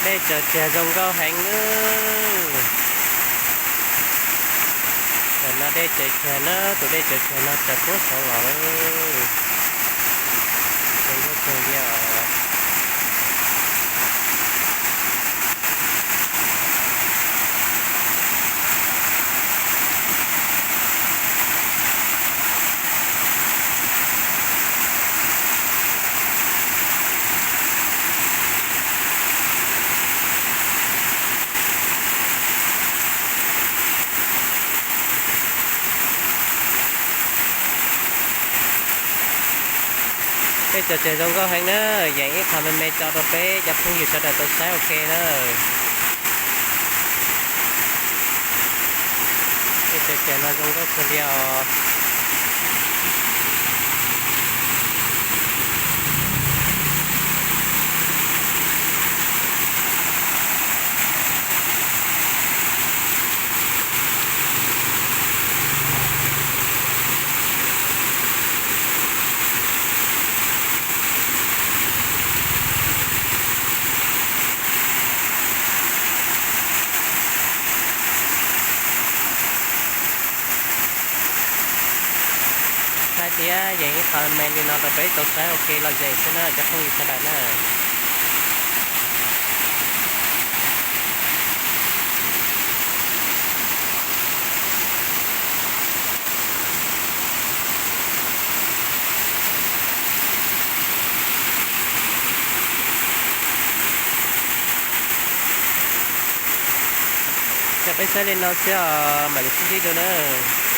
Dej tsaws tsag zoo nkauj heev nawb. Tam no dej tsaws tsag na, tus dej tsaws tsag no tsaws puag saud los lawm. Zoo nkauj kawg li os. Dej tsaws tsag zoo nkauj heev na, yeem ib qho me me tso rau peb cov phooj ywg sawv daws tau saib ua ke na. Dej tsaws tsag no zoo nkauj kawg li os. Hais tias yeem ib qho me li no rau peb tau saib ua ke lom zem xwb na cov phooj ywg sawv daws na. Ces peb saib li no xwb os, mam li sib ntsib dua nawb.